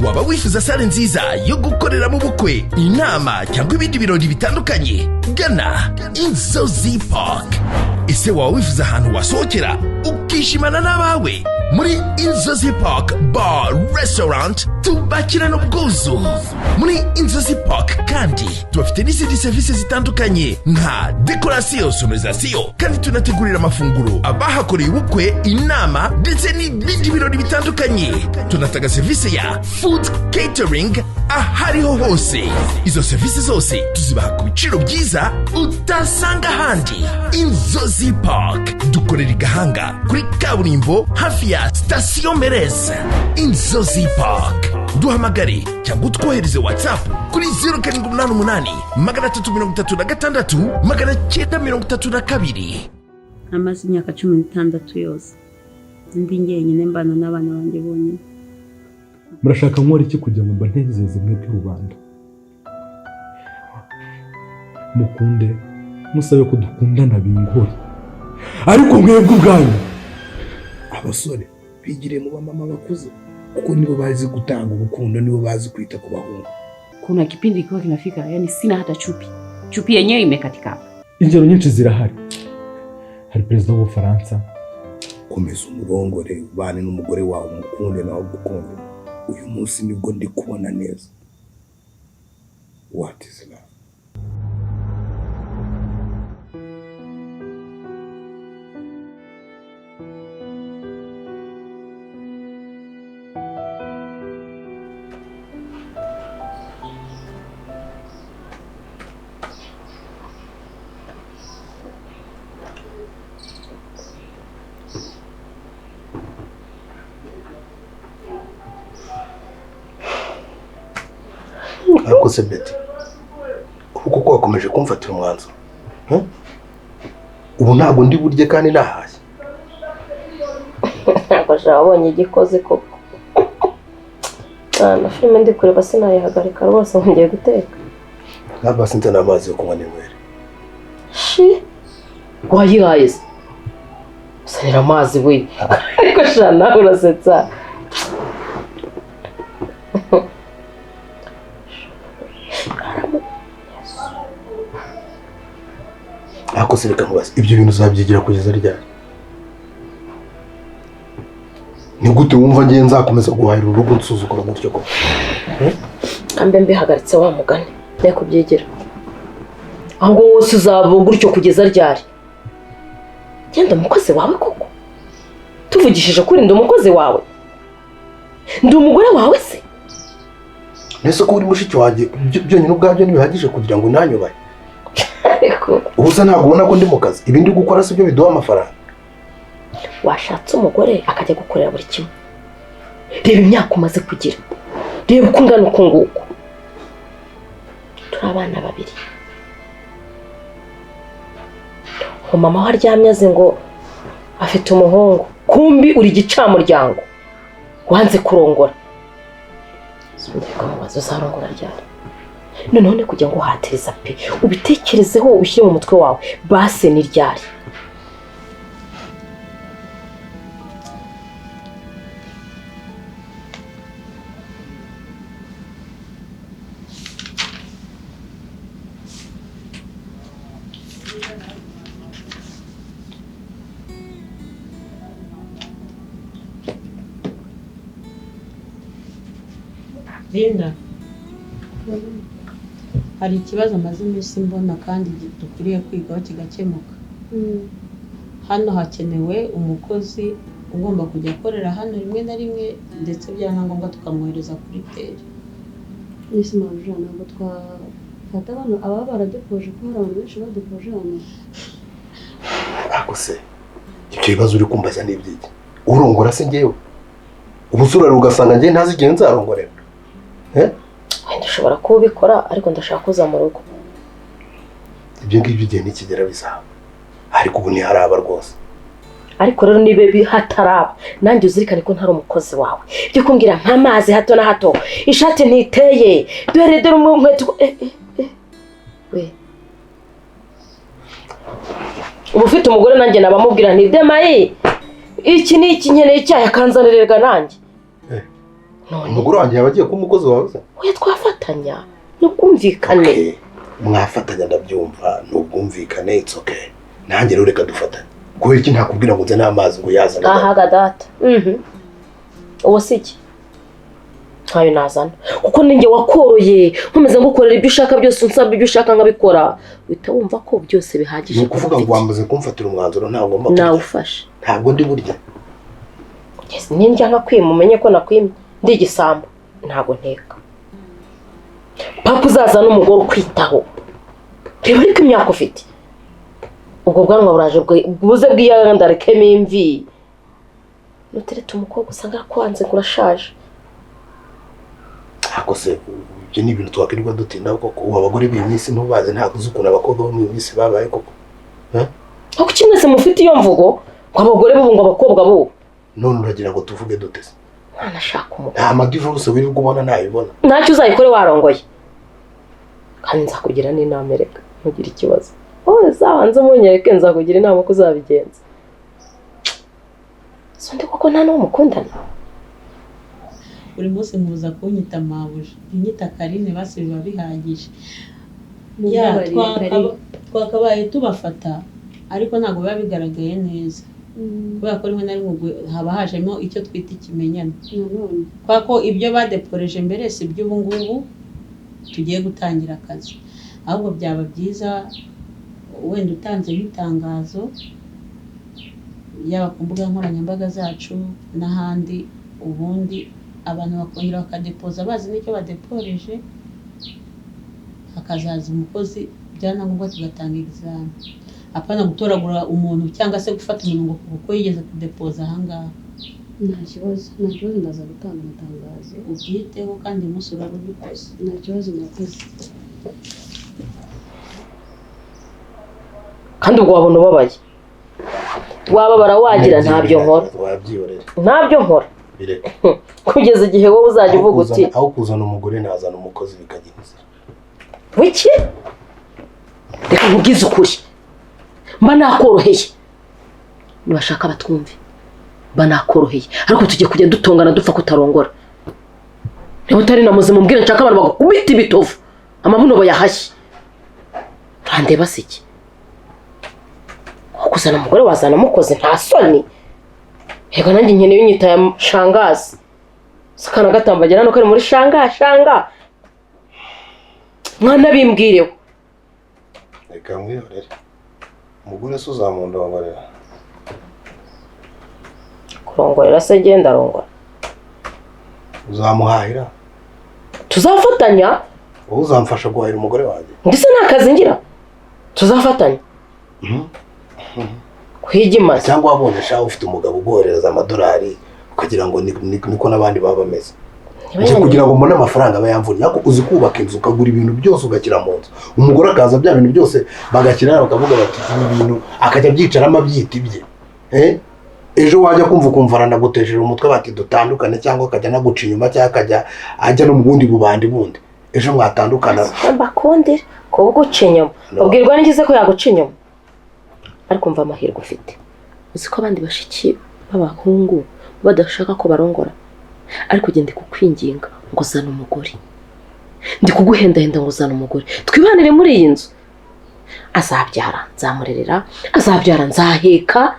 Waba wifuza salle nziza yo gukoreramo ubukwe, inama cyangwa ibindi birori bitandukanye? Gana Inzozi Park. Ese waba wifuza ahantu wasohokera ukishimana n'abawe? Muri Inzozi Park Bar Restaurant tubakirana ubwuzu. Muri Inzozi Park kandi tubafite n'izindi serivisi zitandukanye nka décoration, sonorisation, kandi tunategurira amafunguro abahakoreye ubukwe, inama ndetse n'ibindi birori bitandukanye. Tunatanga serivisi ya food catering ahariho hose. Izo serivisi zose tuzibaha ku biciro byiza utasanga ahandi. Inzozi Park dukorera i Gahanga kuri kaburimbo hafi ya sitasiyo Mereze. Inzozi Park, duhamagare cyangwa utwohereze WhatsApp kuri 0788 336 932. Amaze imyaka 16 yose ndi njyenyine, mbana n'abana banjye bonyine. Murashaka nkora iki kugira ngo mbanezeze mwebwe rubanda? Mukunde, musabe ko dukundana bingore, ariko mwebwe ubwanyu. Abasore bigiriye mu bamama bakuze, kuko nibo bazi gutanga urukundo, nibo bazi kwita ku bahungu. Kuna kipindi kikiwa kinafika, yani sina hata chupi, chupi yenyewe imekatika hapa. Ingero nyinshi zirahari. Hari perezida w'Ubufaransa. Komeza umurongore, ubane n'umugore wawe, umukunde nawe ugukunde. Uyu munsi nibwo ndi kubona neza what is love. Ariko se Betty, ubu koko wakomeje kumfatira umwanzuro? Huh? Ubu ntabwo ndi burye kandi nahashye. Ntabwo sha, wabonye igikoze koko. Na filime ndi kureba sinayihagarika rwose ngo ngiye guteka. Ntabwo sinzi n'amazi yo kunywa n'inywere. Shi, wayihaye se? Usanira amazi we. Ariko sha, nawe urasetsa. Ariko se reka nkubaze, ibyo bintu uzabyigira kugeza ryari? Ni gute wumva ngiye nzakomeza guhahira urugo nsuzugura gutyo koko? Ambe mbihagaritse wa mugani, ne kubyigira. Ahubwo wose uzaba gutyo kugeza ryari? Genda umukozi wawe koko. Tuvugishije kuri ndi umukozi wawe. Ndi umugore wawe se? Nese ko uri mushiki wanjye byonyine ubwabyo ntibihagije kugira ngo unanyubahe? Ariko ubu se ntabwo ubona ko ndi mu kazi? Ibi ndi gukora si byo biduha amafaranga. Washatse umugore akajya gukorera buri kimwe. Reba imyaka umaze kugira, reba uko ungana uku nguku. Turi abana babiri. Mama we aryamye azi ngo afite umuhungu, kumbi uri gicamuryango wanze kurongora. Reka mubaze, uzarongora ryari? Noneho ne kujya ngo uhatiriza pe, ubitekerezeho ubishyire mu mutwe wawe, base ni ryari? Linda, hari ikibazo maze iminsi mbona kandi dukwiriye kwigaho kigakemuka. Hano hakenewe umukozi ugomba kujya akorera hano rimwe na rimwe, ndetse byaba na ngombwa tukamwohereza kuri teri. Nese mabuja, ntabwo twafata abantu ababa baradepoje, ko hari abantu benshi badepoje hano. Ariko se ibyo bibazo uri kumbaza ni iby'iki? Urongora se ngewe? Ubu urarura ugasanga ngewe ntazi igihe nzarongorera. Wenda ushobora kuba ubikora, ariko ndashaka kuza mu rugo. Ibyo ngibyo igihe nikigera bizaba, ariko ubu ntiharaba rwose. Ariko rero niba hataraba, nanjye uzirikane ko ntari umukozi wawe. Ibyo kumbwira nk'amazi hato na hato, ishati ntiteye, dore dore mu nkweto. We ubu ufite umugore, nanjye nabamubwira nti demayi iki ni iki, nkeneye icyayi akanzanirerwa nanjye. Umugore wanjye yaba agiye kuba umukozi wawe se? Oya, twafatanya n'ubwumvikane. Mwafatanya ndabyumva, ni ubwumvikane, it's okay. Nanjye rero reka dufatanye. Kubera iki ntakubwira ngo nzane amazi ngo yazane? Ahaga data. Uwo si iki? Ntayo nazana. Kuko ninjye wakoroye, nkomeza ngukorera ibyo ushaka byose, unsaba ibyo ushaka nkabikora. Uhita wumva ko byose bihagije. Ni ukuvuga ngo wamaze kumfatira umwanzuro, ntabwo ngomba kurya. Nawufashe. Ntabwo ndi burya. Yes, nindya nkakwima umenye ko nakwimye. Ndi igisambo, ntabwo nteka. Papa uzazana umugore ukwitaho. Reba ariko imyaka ufite. Ubwo bwanwa buraje buze bw'iyandarekemo imvi. Nutereta umukobwa usanga akwanze ngo urashaje. Ako se ibyo ni ibintu twakwirirwa dutinda koko? Ubu abagore b'iyi minsi ntubazi, ntabwo uzi ukuntu abakobwa bo mu minsi babaye koko. Aho kuki mwese mufite iyo mvugo ngo abagore b'ubu ngo abakobwa b'ubu? None uragira ngo tuvuge dute se? Mwana ashaka umugore. Nta madivorce wirirwa ubona, ntayibona. Ntacyo uzayikore warongoye. Kandi nzakugira n'inama, erega ntugire ikibazo. Wowe uzabanze umunyereke, nzakugira inama uko uzabigenza. Sonde koko nta n'uwo mukundana. Buri munsi nkubuza kunyita mabuja, unyita Karine basi biba bihagije. Twakabaye tubafata ariko ntabwo biba bigaragaye neza. Kubera ko rimwe na rimwe haba hajemo icyo twita ikimenyane. Kubera ko ibyo badeporeje mbere si iby'ubu ngubu tugiye gutangira akazi. Ahubwo byaba byiza wenda utanze nk'itangazo yaba ku mbuga nkoranyambaga zacu n'ahandi, ubundi abantu bakongera bakadepoza bazi n'icyo badeporeje, hakazaza umukozi byaba ngombwa tugatanga egizame. Apana gutoragura umuntu cyangwa se gufata umuntu ngo kuko yigeze kudepoza ahangaha. Nta kibazo, nta kibazo, ndaza gutanga amatangazo. Ubyiteho kandi umunsi uraba ubikoze. Nta kibazo, murakoze. Kandi ubwo wabona ubabaye. Wababara wagira ntabyo nkora. Ntabyo nkora. Kugeza igihe wowe uzajya uvuga uti aho kuzana umugore nazana umukozi bikagira inzira. Wiki? Reka nkubwize ukuri. Mba nakoroheye. Nibashaka batwumve. Mba nakoroheye. Ariko tugiye kujya dutongana dupfa kutarongora. Niba utari na muzima umbwire, nshaka abantu bagukubita ibitovu. Amabuno bayahashye. Urandeba se iki? Kuzana umugore wazana umukozi nta soni. Yego nanjye nkeneye unyita ya shangazi. Sakana gatambagira hano kari muri shanga shanga. Mwana bimbwireho. Reka mwihorere. Umugore se uzamundongorera? Kurongorera se genda arongora. Uzamuhahira? Tuzafatanya. Wowe uzamfasha guhahira umugore wanjye? Ndetse nta kazi ngira. Tuzafatanya. Kwigimaza cyangwa wabonye sha ufite umugabo ugohereza amadolari ukagira ngo niko n'abandi baba bameze. Nje kugira ngo mbone amafaranga aba yamvunye. Ariko uzi kubaka inzu ukagura ibintu byose ugashyira mu nzu, umugore akaza bya bintu byose bagashyira bakavuga bati ibi bintu, akajya abyicaramo abyita ibye. Ejo wajya kumva ukumva aranagutesheje umutwe bati dutandukane, cyangwa akajya anaguca inyuma, cyangwa akajya ajya no mu bundi bubandi bundi. Ejo mwatandukana. Mbakundira ko guca inyuma. Ubwirwa n'iki ko yaguca inyuma? Ariko mva amahirwe ufite. Uzi ko abandi bashiki b'abahungu badashaka ko barongora, ariko ugende kukwinginga ngo zana umugore. Ndi kuguhendahenda ngo zana umugore. Twibanire muri iyi nzu. Azabyara nzamurerera, azabyara nzaheka.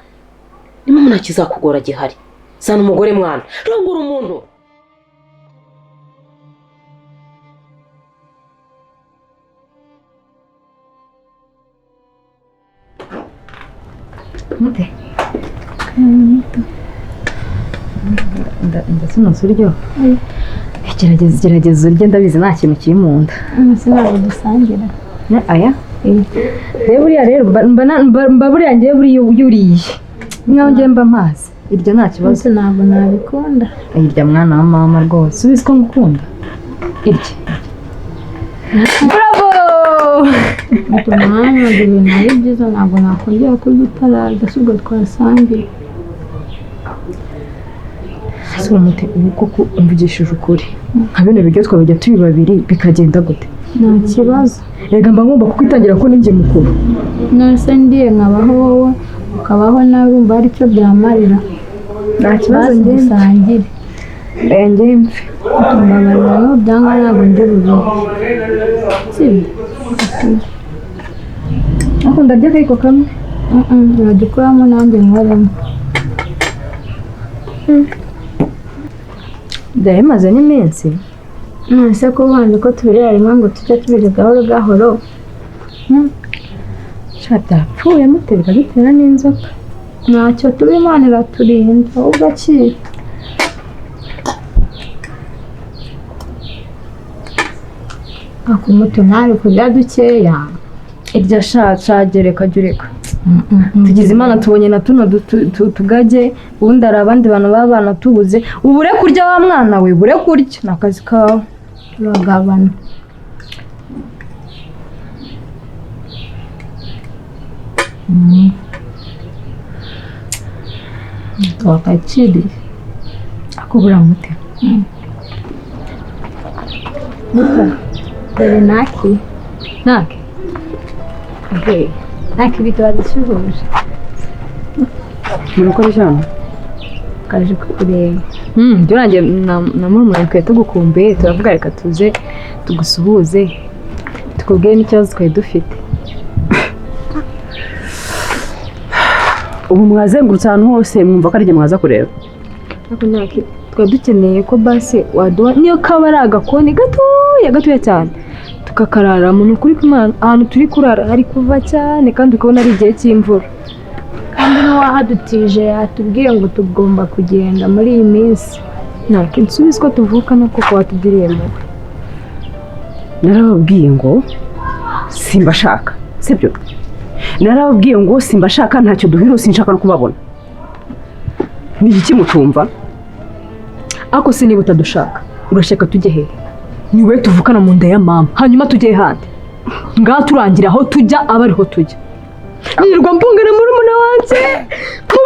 Nimwe nta kizakugora gihari. Zana umugore mwana. Rongora umuntu. Mute. Ndetse uryo. Gerageza gerageza urye, ndabizi nta kintu kiri mu nda. Sinabwo dusangira. Aya? Rero buriya rero mba buriya ngiye buriya yuriye. Mwa ngiye mba amazi. Iryo nta kibazo. Ntabwo nabikunda. Irya mwana wa mama rwose. Ubizi ko ngukunda. Irye. Bravo! Mama, ibintu ari byiza ntabwo nakongera kurya utararya, si ubwo twasangiye. Ese umuti ubu koko umvugishije ukuri, nka bino biryo twabijya turi babiri bikagenda gute? Nta kibazo. Rega mba ngomba kukwitangira ko ninjye mukuru. None ndiye nkabaho wowe ukabaho nawe, urumva hari icyo byamarira? Nta kibazo, dusangire. Njye mpfe. Mbabarira nubyanga ntabwo ndi bubirye. Sibyo? Ariko ndarya akayiko kamwe. Urajya ukuramo nanjye nkoremo. Byari bimaze n'iminsi. Ese ko ubanza ko tubirira rimwe ngo tujye tubirya gahoro gahoro. Sha byapfuye mute bikadutera n'inzoka. Ntacyo tuba Imana iraturinda ahubwo akira. Akumuto ntari kurya dukeya. Irya sha shagereka jya ureka. Tugize Imana tubonye na tuno tugage, ubundi hari abandi bantu baba banatubuze. Ubure kurya wa mwana we, bure kurya ni akazi kawe. Turagabana. Wakakiriye. Ako buriya mute. Muto, dore naki. Naki? Naki bito badusuhuje. Murakora iki hano? Kaje kukureba. Njye nanjye na murumuna twe tugukumbuye, turavuga reka tuze tugusuhuze, tukubwire n'ikibazo twari dufite. Ubu mwazengurutse ahantu hose mwumva ko ari njye mwaza kureba. Ariko naki twari dukeneye ko basi waduha niyo kaba ari agakoni gatoya gatoya cyane tukakararamo. Ni ukuri kw'Imana ahantu turi kurara hari kuva cyane kandi ukabona ari igihe cy'imvura. Kandi n'uwahadutije yatubwiye ngo tugomba kugenda muri iyi minsi. Naki nsubize ko tuvuka no koko watugiriye mubi. Narababwiye ngo simbashaka, sibyo? Narababwiye ngo simbashaka, ntacyo duhira, sinshaka no kubabona. Ni iki mutumva? Ako se niba utadushaka urashaka tujye hehe? Ni wowe tuvukana mu nda ya mama, hanyuma tujye hande? Ngaha turangira aho tujya aba ariho tujya. Nirirwa mbungana murumuna wanjye,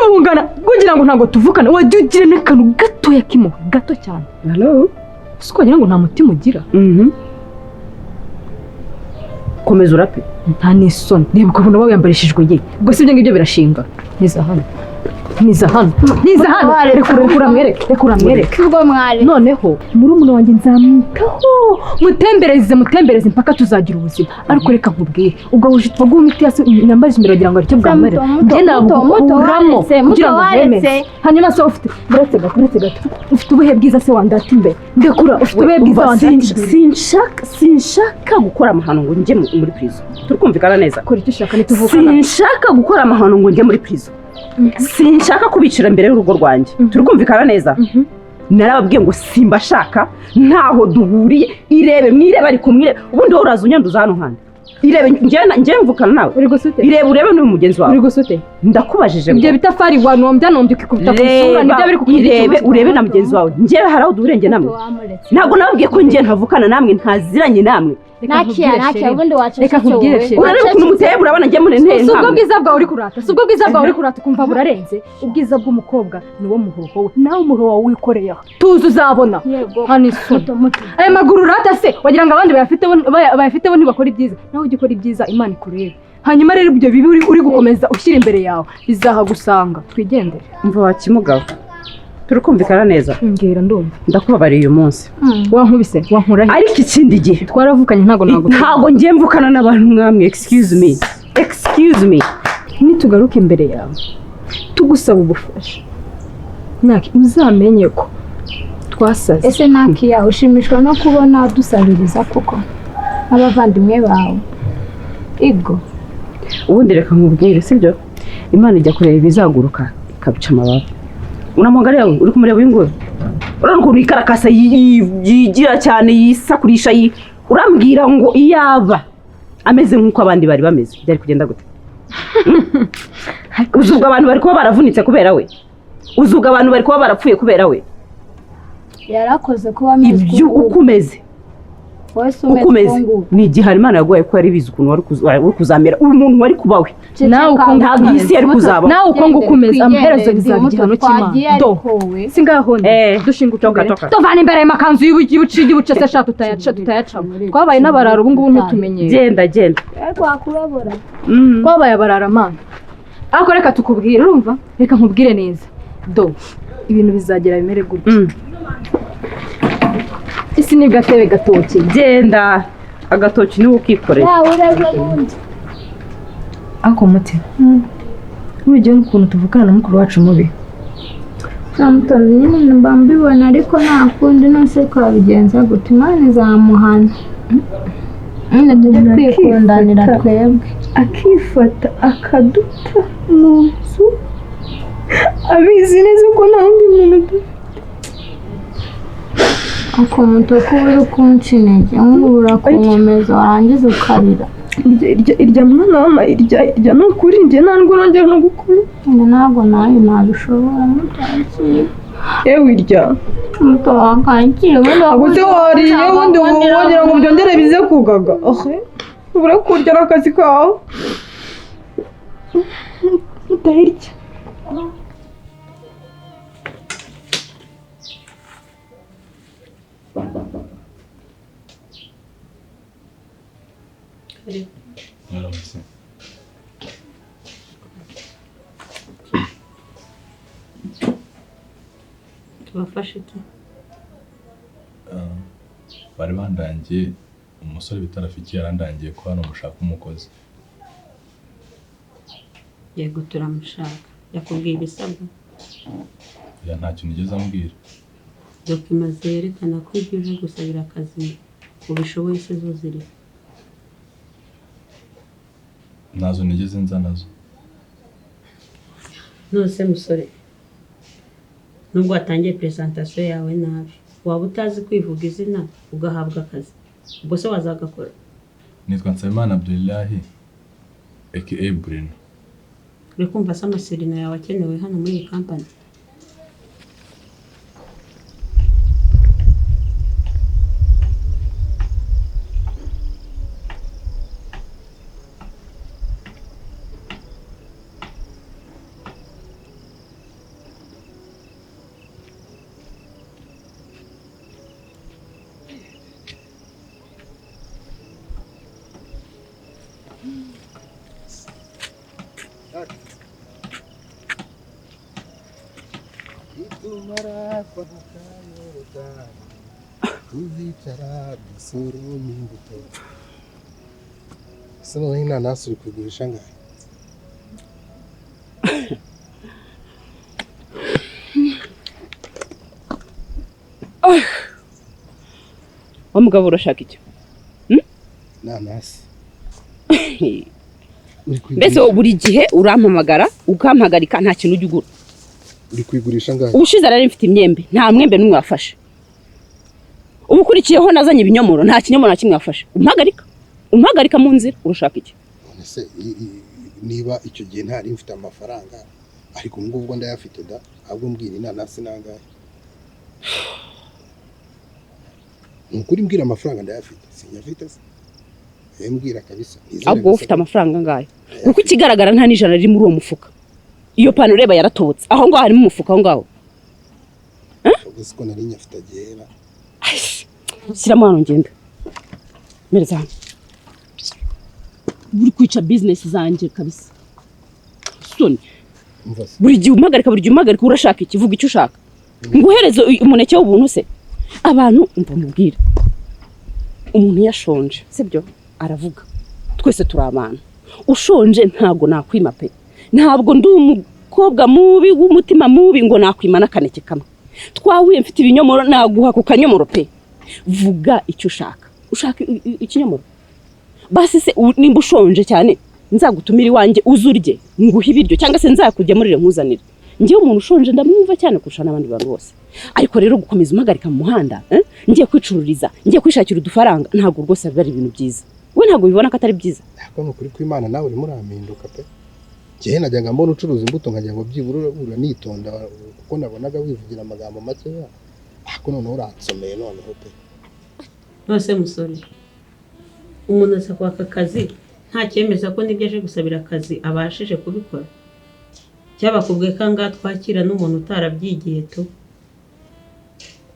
mubungana kugira ngo ntabwo tuvukana. Wajya ugira n'akantu gatoya k'impuhwe, gato cyane. Hello? Si uko wagira ngo nta mutima ugira. Komeza urape. Nta n'isoni. Reba ukabona wiyambarishijwe ye. Ubwo si ibyo ngibyo birashinga. Niza hano. Niza hano. Niza hano. Rekura mwereke. Rekura mwereke. Ubwo mwari. Noneho murumuna wanjye nzamwitaho. Mutembereze mutembereze mpaka tuzagira ubuzima. Ariko reka nkubwire. Ubwo bushitwa bw'imiti yase nyambarije imbere wagira ngo aricyo bwambare. Njye nabukuramo kugira ngo nkwemeze. Hanyuma se ufite buretse gato buretse gato. Ufite ubuhe bwiza se wandata imbere. Ndekura ufite ubuhe bwiza wandata imbere. Sinshaka gukora amahano ngo njye muri prison. Turikumvikana neza. Kora icyo ushaka nituvukana. Sinshaka gukora amahano ngo njye muri prison. Sinshaka kubicira imbere y'urugo rwanjye. Turikumvikana neza. Narababwiye ngo simbashaka, ntaho duhuriye. Irebe mwirebe ariko mwirebe. Ubundi wowe uraza unyanduza hano handi. Irebe njye mvukana nawe. Uri gusute? Irebe urebe n'uyu mugenzi wawe. Uri gusute? Ndakubajije ngo ibyo bitafari wanombya nombya ukikubita ku isura nibyo biri kukugira. Irebe urebe na mugenzi wawe. Njye hari aho duhuriye njye namwe. Ntabwo nababwiye ko njye ntavukana namwe, ntaziranye namwe. Nakiya ubundi wacecetse wowe. Urareba ukuntu muteye urabona njye muri nteye. Si ubwo bwiza bwawe uri kurata, si ubwo bwiza bwawe uri kurata ukumva burarenze. Ubwiza bw'umukobwa ni wo muhoho we, nawe umuhoho wawe wikoreye aha tuzi uzabona. Hano isoni aya maguru urata se wagira ngo abandi bayafite bo ntibakora ibyiza, nawe ujya ukora ibyiza Imana ikurebe. Hanyuma rero ibyo bibi uri gukomeza ushyira imbere yawe bizahagusanga. Twigendere. Umva wakimugabo, turikumvikana neza. Mbwira ndumva. Ndakubabariye uyu munsi. Wankubise, wankura he? Ariko ikindi gihe twaravukanye ntago ntago ngiye mvukana n'abantu mwamwe. Excuse me. Excuse me. Nitugaruka imbere yawe tugusaba ubufasha, naki uzamenye ko twasaze. Ese nakiya ushimishwa no kubona dusabiriza kuko abavandimwe bawe? Igo ubundi reka nkubwire, sibyo? Imana ijya kureba ibizaguruka ikabica amababa. Unamuangalia uri kumureba uyu nguyu, urabona ukuntu ikarakasa yigira cyane yisakurisha, urambwira ngo iyaba ameze nk'uko abandi bari bameze byari kugenda gute? Uzubwo abantu bari kuba baravunitse kubera we, uzubwo abantu bari kuba barapfuye kubera we. Yarakoze kuba ameze ibyo uko umeze ukomeze ni igihe Imana yaguhaye ko yari bizi ukuntu wari kuzamera umuntu wari kubawe. Nawe uko ntabwo isi yari kuzaba. Nawe uko ngo ukomeze amaherezo bizaba igihano cy'Imana. Do singaho dushinguka imbere tuvana imbere amakanzu y'ubuce se sha tutayacamo. Twabaye n'abarara ubu ngubu ntutumenyere. Genda genda. Twakurabura. Twabaye abarara mana. Ariko reka tukubwire, urumva? Reka nkubwire neza. Do ibintu bizagera bimere gutya. Isi ni gatebe gatoki. Genda agatoki niwe ukikorera. Ako muti. Urugero n'ukuntu tuvukana na mukuru wacu mubi. Samutoni nyine mba mbibona ariko nta kundi nose twabigenza gute, Imana izamuhana. Nyine tujye twikundanira twebwe. Akifata akaduta mu nzu abizi neza ko nta wundi muntu dufite. Ako muto ko uri kunca intege, nk'ubu urakunkomeza warangiza ukarira. Irya mwana wama irya ni ukuri njye ntabwo nongera no gukora. Njye ntabwo nawe nabishobora mutakira. Yewe irya. Muto wakakira ubundi Ubuse wariye ubundi wagira ngo byongere bize kugaga. Ubura kurya ni akazi kawe. Mutahirya. Mwaramutse. Tubafashe iki? Bari bandangiye umusore bita Rafiki yarandangiye ko hano mushaka umukozi. Yego turamushaka. Yakubwiye ibisabwa? Ya nta kintu nigeze ambwira. Dokima zerekana ko ibyo uje gusabira akazi ubishoboye se zo ziri? Nazo nigeze nza nazo. None musore, nubwo watangiye presentation yawe nabi, waba utazi kwivuga izina ugahabwa akazi, ubwo se wazagakora? Nitwa Nsabimana Abdullahi aka Bruno. Uri kumva se amasirino yawe akenewe hano muri iyi company? Ese noneho inanasi uri kuyigurisha angahe? Wa mugabo urashaka icyo? Inanasi. Mbese buri gihe urampamagara ukampagarika nta kintu ujya ugura. Uri kuyigurisha angahe? Ubushize nari mfite imyembe nta mwembe n'umwe wafashe. Ubukurikiyeho nazanye ibinyomoro nta kinyomoro na kimwe wafashe. Umpagarika mu nzira urashaka iki? None niba icyo gihe ntari mfite amafaranga ariko ubu ngubu ndayafite da, ahubwo mbwira inanasi nangahe? Nukuri mbwira amafaranga ndayafite, sinyafite se. Mbwira kabisa. Ahubwo ufite amafaranga angahe? Kuko ikigaragara nta n'ijana riri muri uwo mufuka. Iyo pano ureba yaratobotse. Aho ngaho harimo umufuka aho ngaho. Ubwo siko nari nyafite agera. Shyiramo hano ngenda. Mereza hano. Uri kwica business zanjye kabisa. Soni. Buri gihe umpagarika urashaka iki? Vuga icyo ushaka. Nguhereze umuneke w'ubuntu se? Abantu umva mubwira. Umuntu yashonje, sibyo? Aravuga. Twese turi abantu. Ushonje ntago nakwima pe. Ntabwo ndi umukobwa mubi w'umutima mubi ngo nakwima n'akaneke kamwe. Twahuye mfite ibinyomoro naguha ku kanyomoro pe. Vuga icyo ushaka. Ushaka ikinyomoro? Basi se nimba ushonje cyane nzagutumira iwanjye uzurye nguhe ibiryo cyangwa se nzakugemurire nkuzanire. Ngiye umuntu ushonje ndamwumva cyane kurusha n'abandi bantu bose. Ariko rero gukomeza umpagarika mu muhanda, ngiye kwicururiza, ngiye kwishakira udufaranga, ntabwo rwose biba ari ibintu byiza. We ntabwo bibona ko atari byiza. Ariko ni ukuri kw'Imana nawe urimo urampinduka pe. Njyewe najyaga mbona ucuruza imbuto nkagira ngo byibura uranitonda kuko nabonaga wivugira amagambo makeya, ariko noneho uransomeye noneho pe. None musore, umuntu aza kwaka akazi nta cyemeza ko nibyo aje gusabira akazi abashije kubikora. Cyabakubwiye ko ngaha twakira n'umuntu utarabyigiye tu.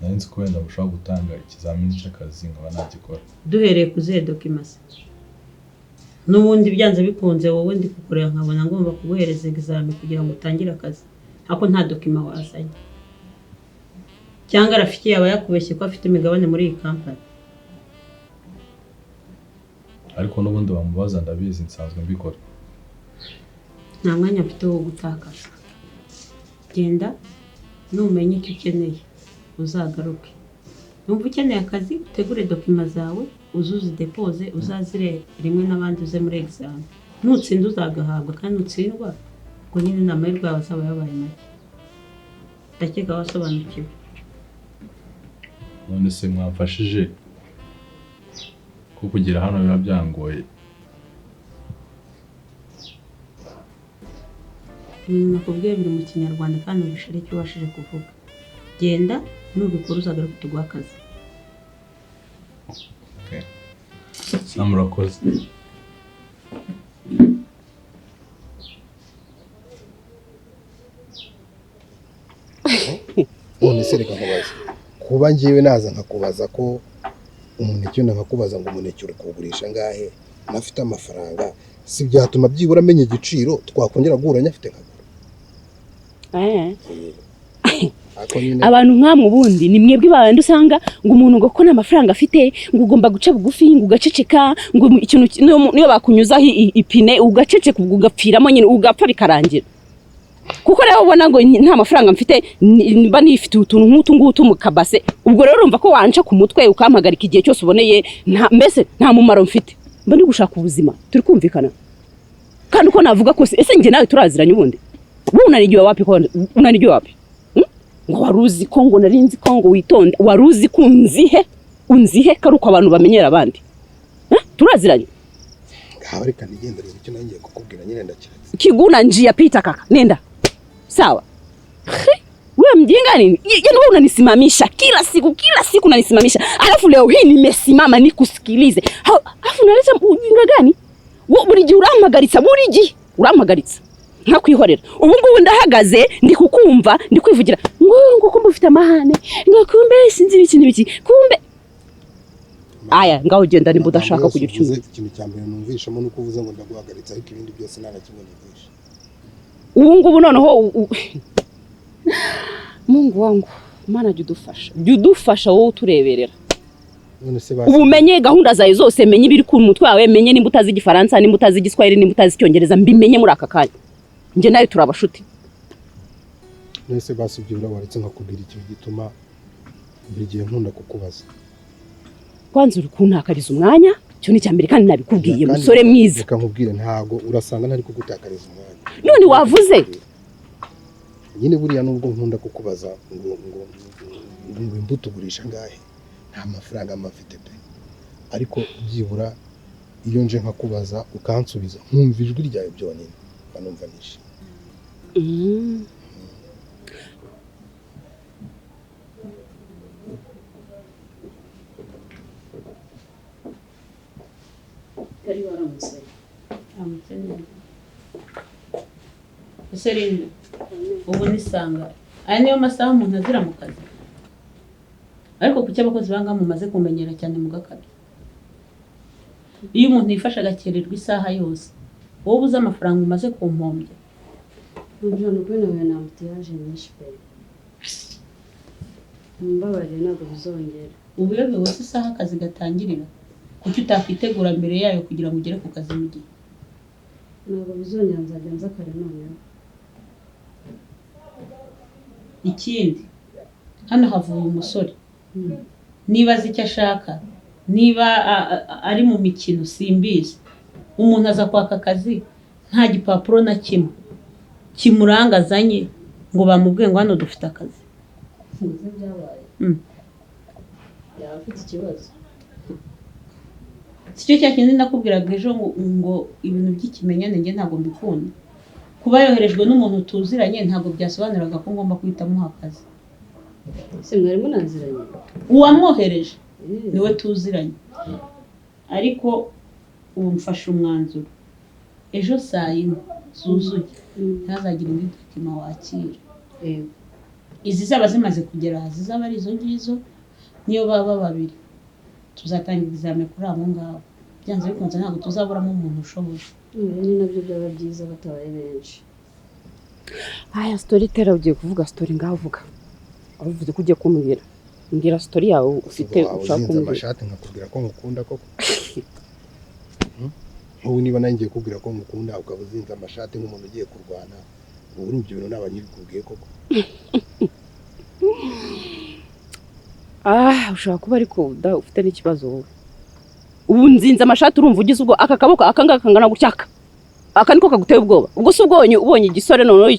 Nari nzi ko wenda mushobora gutanga ikizamini cy'akazi nkaba nagikora. Duhereye ku zihe dokima se? N'ubundi byanze bikunze wowe ndi kukureba nkabona ngomba kuguhereza examen kugira ngo utangire akazi, ariko nta dokima wazanye. Cyangwa Rafiki yaba yakubeshye ko afite imigabane muri iyi kampani? Ariko n'ubundi bamubaza, ndabizi, nsanzwe mbikora. Nta mwanya mfite wo gutakaza. Genda, numenya icyo ukeneye uzagaruke. Numva ukeneye akazi, utegure documents zawe, uzuze depose, uzazire rimwe n'abandi, uze muri examen. Nutsinda uzagahabwa, kandi nutsindwa ubwo nyine ni amahirwe yawe azaba yabaye make. Ndakeka wasobanukiwe. None se mwamfashije ko kugera hano biba byangoye? Ibintu nakubwiye biri mu Kinyarwanda kandi ubishire icyo ubashije kuvuga. Genda, nubikora uzagaruke tuguhe akazi. Okay. Murakoze. None se reka nkubaze, kuba ngiwe naza nkakubaza ko umuneke, nkakubaza ngo umuneke uri kuwugurisha angahe, nafite amafaranga, si byatuma byibura amenya igiciro twakongera guhura nyafite nkagura? Abantu nkamwe ubundi ni mwebwe babandi usanga ngo umuntu ngo ko nta mafaranga afite, ngo ugomba guca bugufi, ngo ugaceceka, ngo ikintu niyo bakunyuzaho ipine ugaceceka, ubwo ugapfiramo nyine, ugapfa bikarangira. Kuko rero ubona ngo nta mafaranga mfite, mba nifite utuntu nk'utu ngutu mu kabase, ubwo rero urumva ko wanca ku mutwe ukampagarika igihe cyose uboneye, mbese nta mumaro mfite, mba ndi gushaka ubuzima. Turi kumvikana? Kandi uko navuga kose, ese njye nawe turaziranye ubundi? Wowe unanigiwe wapi? Ko unanigiwe wapi? Ngo wari uzi ko ngo nari nzi ko ngo witonda, wari uzi ko unzihe? Unzihe ko ari uko abantu bamenyera abandi? Turaziranye? Ngaho reka nigendere, icyo nari ngiye kukubwira nyine ndakiretse. Kiguna njia pita kaka, nenda. Sawa. Wewe mjinga nini? Yaani wewe unanisimamisha kila siku, kila siku unanisimamisha. Alafu leo hii nimesimama nikusikilize. Alafu unaleta ujinga gani? Wewe buri gihe urampagaritsa, buri gihe urampagaritsa. Nkakwihorera. Ubu ngubu ndahagaze ndi kukumva, ndi kwivugira ngo ngo kumbe ufite amahane, ngo kumbe sinzi ibiki n'ibiki. Kumbe aya ngaho ugenda nimba udashaka kugira icyo uvuga. Ikintu cya mbere numvishamo nuko uvuze ngo ndaguhagaritsa, ariko ibindi byose nta na kimwe numvisha. Ubu ngubu noneho Mungu wangu, Mana jya udufasha, jya udufasha wowe utureberera. Ubu menye gahunda zawe zose, menye ibiri ku mutwe wawe, menye nimba utazi Igifaransa, nimba utazi Igiswahili, nimba utazi Icyongereza, mbimenye muri aka kanya. Njye nawe turabashuti. None se basi ibyo waretse nkakubwira ikintu gituma buri gihe nkunda kukubaza? Kwanza uri kuntakariza umwanya, icyo ni icya mbere kandi nabikubwiye musore mwiza. Reka nkubwire, ntago urasanga ntari kugutakariza umwanya. None wavuze nyine buriya nubwo nkunda kukubaza ngo ngo ngo imbuto ugurisha angahe, nta mafaranga mfite pe, ariko byibura iyo nje nkakubaza ukansubiza nkumva ijwi ryawe byonyine banumva nishimye. Kari waramutse. Aramutse neza. Ese Linda, ubu nisanga aya niyo masaha umuntu azira mu kazi? Ariko kuki abakozi banga mumaze kumenyera cyane mugakabya? Iyo umuntu yifashe agakererwa isaha yose, wowe ubuze amafaranga umaze kumpombya. Nubwo nukuri nawe na ambutiyaje nyinshi pe. Mumbabarire ntabwo bizongera. Ubuyobewe se isaha akazi gatangirira? Kuki utakwitegura mbere yayo kugira ngo ugere ku kazi mu gihe? Ntabwo bizongera, nzajya nza kare noneho. Ikindi, hano havuye umusore. Niba azi icyo ashaka, niba ari mu mikino simbizi. Umuntu aza kwaka akazi nta gipapuro na kimwe kimuranga azanye ngo bamubwiye ngo hano dufite akazi. Sinzi byabaye. Yaba afite ikibazo. Sicyo cya kindi nakubwiraga ejo ngo ibintu by'ikimenyane njye ntabwo mbikunda. Kuba yoherejwe n'umuntu tuziranye ntabwo byasobanuraga ko ngomba guhita amuha akazi. Se mwari munaziranye? Uwamwohereje niwe tuziranye. Ariko ubu mfashe umwanzuro, ejo saa 4 zuzuye ntazagire indi document wakira. Izi zaba zimaze kugera aha zizaba ari izo ngizo, niyo baba babiri tuzatanga examen kuri abo ngabo. Byanze bikunze ntabwo tuzaburamo umuntu ushoboye. Ni nabyo byaba byiza batabaye benshi. Aya story tera ugiye kuvuga story ngaho vuga. Uvuze ko ugiye kumbwira. Mbwira story yawe ufite Waba ushaka uzinze kumbwira. amashati nkakubwira ko ngukunda koko? Nk'ubu niba nanjye ngiye kukubwira ko ngukunda, ukaba uzinze amashati nk'umuntu ugiye kurwana, ubu urumva ibyo bintu naba nkibikubwiye koko? Ah, ushobora kuba ariko ufite n'ikibazo wowe. Ubu nzinze amashati, urumva ugize ubwo aka kaboko aka ngaka kangana gutya, aka. Aka niko kaguteye ubwoba. Ubwo se ubonye igisore noneho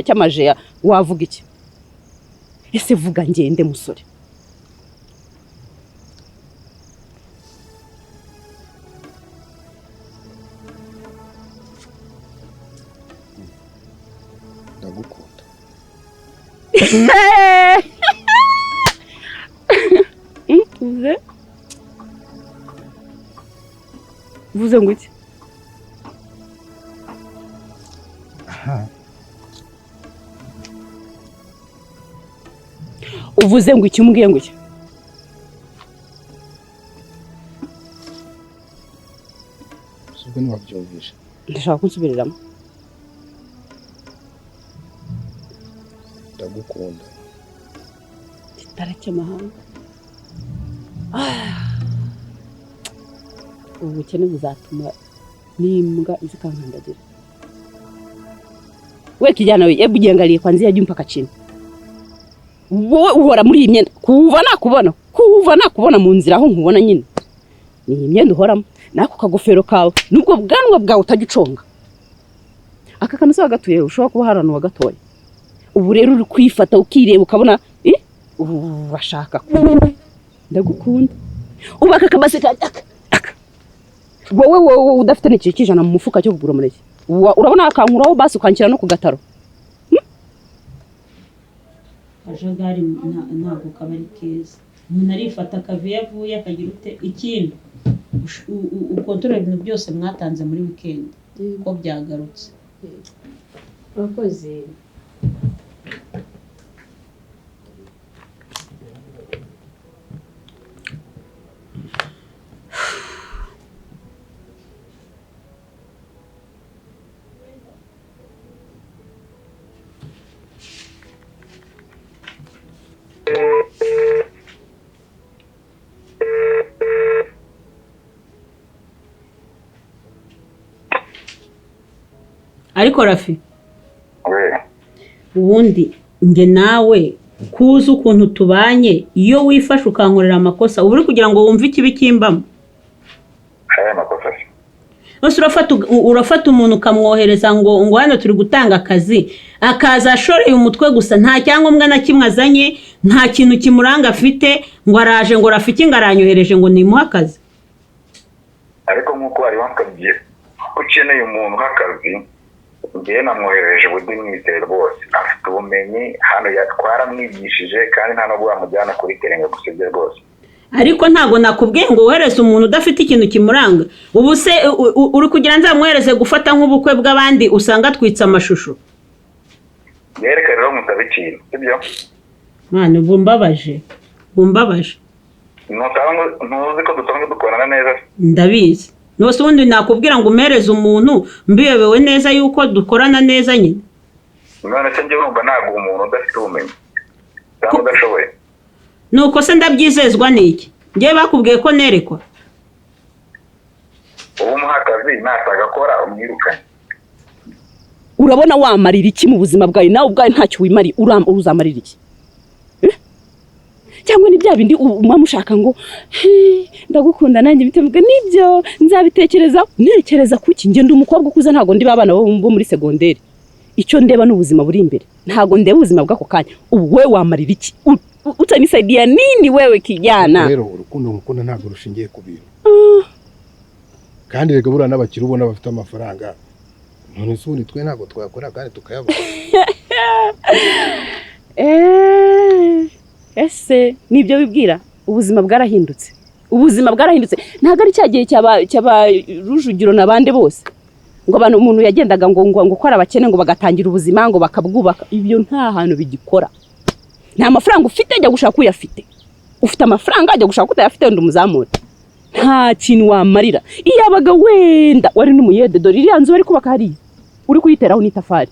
cy'amajeya wavuga iki? Ese vuga ngende musore. Ndagukunda. Uvuze? Uvuze ngo iki? Aha. Uvuze ngo iki, umbwiye ngo iki? Ubwo ntiwabyumvishe. Ndashaka kunsubiriramo. Ndagukunda. Kitara cy'amahanga. Ubu bukene buzatuma n'imbwa zikankandagira. We kijana we, hebu jiangalie kuanzia juu mpaka chini. Wowe uhora muri iyi myenda kuva nakubona, kuva nakubona mu nzira aho nkubona nyine. Ni iyi myenda uhoramo, nako kagofero kawe, nubwo bwanwa bwawe utajya uconga. Aka kantu se wagatuye, ushobora kuba hari ahantu wagatoye. Ubu rero uri kwifata ukireba ukabona urashaka ndagukunda. Ubu aka kabase aka aka. Wowe wowe udafite n'ikintu cy'ijana mu mufuka cyo kugura umuneke. Urabona akankuraho basi ukanshyira no ku gataro. Akajagari ntabwo kaba ari keza. Umuntu arifata akava iyo avuye akagira ute. Ikindi ukontorora ibintu byose mwatanze muri weekend ko byagarutse. Urakoze. Ariko Rafi, ubundi nge nawe kuzi ukuntu tubanye, iyo wifashe ukankorera amakosa uba uri kugira ngo wumve ikibi kimbamo. Ose urafata umuntu ukamwohereza ngo hano turi gutanga akazi, akaza ashoreye umutwe gusa, nta cyangombwa na kimwe azanye, nta kintu kimuranga afite, ngo araje ngo Rafiki ngo aranyohereje ngo nimuhe akazi. Ariko nk'uko wari wankabye ukeneye umuntu nk'akazi, ngewe namwohereje ubundi mwizeye rwose, afite ubumenyi hano twaramwigishije kandi nta nubwo wamujyana kuri terenga gusa ibyo rwose. Ariko ntago nakubwiye ngo wohereze umuntu udafite ikintu kimuranga. Ubu se uri kugira nzamwohereze gufata nk'ubukwe bw'abandi usanga atwitse amashusho? Yereka rero musabe ikintu, sibyo? Mwana ubu mbabaje, mbabaje. Ntuzi ko dusanzwe dukorana neza? Ndabizi. Nose ubundi nakubwira ngo umereze umuntu mbiyobewe neza yuko dukorana neza nyine. None se njye urumva ntabwo umuntu udafite ubumenyi cyangwa udashoboye. Nuko se ndabyizezwa niki? Njye bakubwiye ko nerekwa. Ubu umuha akazi natagakora umwirukanye. Urabona wamarira iki mu buzima bwawe? Nawe ubwawe ntacyo wimari, uzamarira iki? Cyangwa ni bya bindi umama ushaka ngo ndagukunda nanjye bitemuga nibyo nzabitekereza, ntekereza kuki nge ndi umukobwa ukuze, ntago ndi babana bo muri segonderi. Icyo ndeba n'ubuzima buri imbere, ntago ndeba ubuzima bw'ako kanya. Ubu wewe wamarira iki? Utanisaidia nini wewe kijana? Rero urukundo ngukunda ntago rushingiye ku bintu. Kandi rega buriya n'abakiri ubona bafite amafaranga, none se ubundi twe ntago twayakora kandi tukayabona. Ese nibyo wibwira? Ubuzima bwarahindutse. Ubuzima bwarahindutse. Ntago ari cya gihe cyaba Rujugiro nabande bose. Ngo abantu umuntu yagendaga ngo ngo ko arabakene ngo bagatangira ubuzima ngo bakabwubaka. Ibyo nta hantu bigikora. Nta mafaranga ufite ajya gushaka uyafite. Ufite amafaranga ajya gushaka utayafite ndi umuzamura. Nta kintu wamarira. Iyabaga wenda wari n'umuyede, dore iriya nzu bari kubaka hariya. Uri kuyiteraho n'itafari.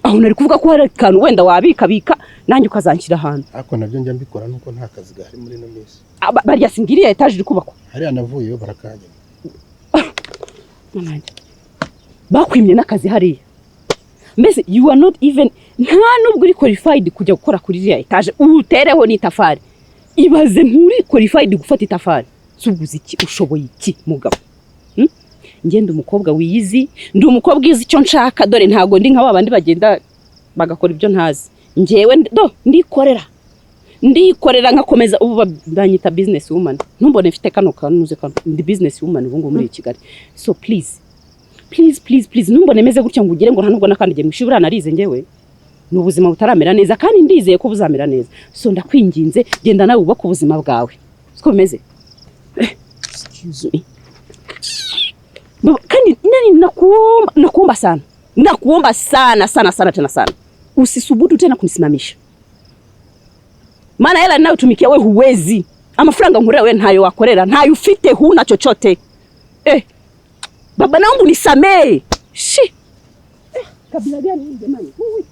Aho nari kuvuga ko hari akantu wenda wabikabika, nanjye ukazanshyira ahantu. Ariko nabyo njya mbikora, nuko nta kazi gahari muri ino minsi. Barya singiriya etaje iri kubakwa. Hariya navuyeyo barakanyima. Mwana, bakwimye n'akazi hariya. Mbese you are not even, nta nubwo uri qualified kujya gukora kuri iriya etaje utereho n'itafari. Ibaze, nturi qualified gufata itafari. Subuze iki? Ushoboye iki, mugabo? Njye ndi umukobwa wiyizi, ndi umukobwa uzi icyo nshaka. Dore ntabwo ndi nka ba bandi bagenda bagakora ibyo ntazi. Njyewe do ndikorera, ndikorera nkakomeza. Ubu banyita business woman. Ntumbone mfite kano kanuze kano, ndi business woman ubu ngubu muri Kigali. So please, please, please, please, ntumbone meze gutya ngo ugire ngo nta nubwo nakandagiye mu ishuri. Buriya narize njyewe, ni ubuzima butaramera neza, kandi ndizeye ko buzamera neza. So ndakwinginze, genda nawe wubake ubuzima bwawe. Siko bimeze? Excuse me. Kandi nani, nakuomba, nakuomba sana, nakuomba sana sana sana tena sana, usisubutu tena kunisimamisha, maana hela ninayotumikia we huwezi. Amafaranga nkorera we ntayo wakorera, ntayo ufite, huna chochote. Baba, naomba unisamee. Shi. Kabila gani hii jamani? Hui.